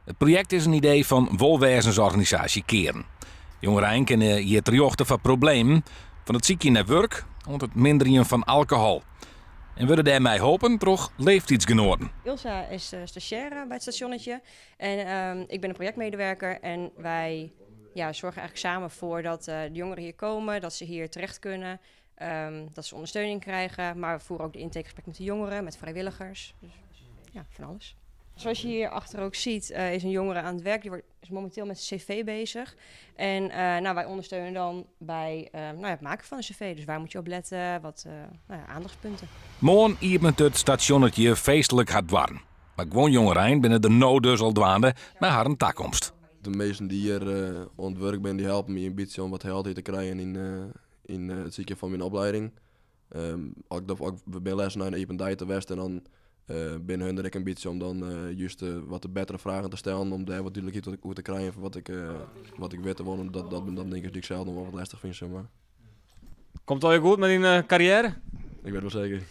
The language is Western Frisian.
It projekt is in idee fan wolwêzensorganisaasje Kearen. Jongerein kinne hjir terjochte foar problemen, fan it sykjen nei wurk oant it minderjen fan alkohol. En wurde dêrmei holpen troch leeftiidsgenoaten. Ilsa is stazjêre by it stasjonnetje en ik bin in projectmedewerker en wij ja, zorgen eigenlijk samen voor dat de jongeren hier komen, dat ze hier terecht kunnen, dat ze ondersteuning krijgen. Maar we voeren ook de intakegesprek met de jongeren, met vrijwilligers. Dus ja, van alles. Zoals je hier achter ook ziet, is een jongere aan het werk. Die is momenteel met zijn cv bezig. En nou, wij ondersteunen dan bij nou ja, het maken van een cv. Dus waar moet je op letten, wat nou ja, aandachtspunten. Moarn iepenet it stasjonnetje feestlik har doarren. Mar guon jongerein binne der no dus al dwaande mei harren takomst. De minsken dy't hjir oan it wurk binne, dy helpe my in bytsje om wat helderheid te krijen yn it sykjen fan myn oplieding. We binne lêsten nei in iepen dei te west en dan binne hun der ek in bytsje om dan just wat de bettere fragen te stellen om dêr wat dúdlikheid oer te krijen fan wat ik witte wol. Dat binne dan dingen dy't ik sels noch wol wat lestich fyn, sis mar. Komt it allegear goed mei dyn karriêre? Ik wit wol seker.